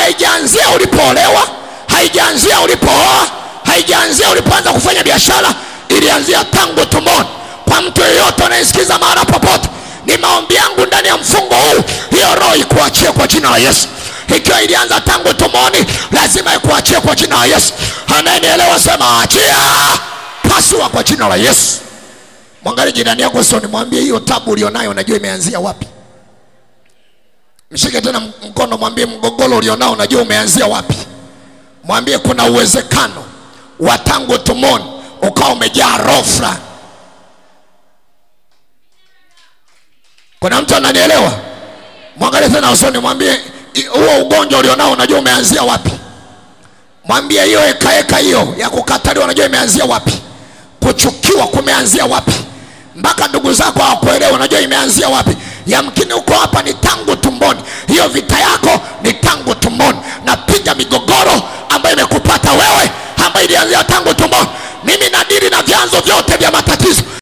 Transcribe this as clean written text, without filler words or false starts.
Haijaanzia ulipoolewa, haijaanzia ulipooa, haijaanzia ulipoanza kufanya biashara, ilianzia tangu tumboni. Kwa mtu yeyote anayesikiza mahali popote, ni maombi yangu ndani ya mfungo huu, hiyo roho ikuachie kwa jina la Yesu. Ikiwa ilianza tangu tumboni, lazima ikuachie kwa jina la Yesu. Anayenielewa sema achia, pasua kwa jina la Yesu. Mwangalie jirani yako usoni, mwambie hiyo tabu ulionayo unajua imeanzia wapi. Mshike tena mkono, mwambie mgogoro ulionao unajua umeanzia wapi. Mwambie kuna uwezekano wa tangu tumboni ukawa umejaa roho fulani. Kuna mtu ananielewa? Mwangalie tena usoni, mwambie huo ugonjwa ulionao unajua umeanzia wapi. Mwambie hiyo heka hiyo ya kukataliwa unajua imeanzia wapi. Kuchukiwa kumeanzia wapi. Mpaka ndugu zako hawakuelewa unajua imeanzia wapi. Yamkini uko hapa ni tangu tumboni. Hiyo vita yako ni tangu tumboni. Napiga migogoro ambayo imekupata wewe, ambayo ilianzia tangu tumboni. Mimi nadili na vyanzo vyote vya matatizo.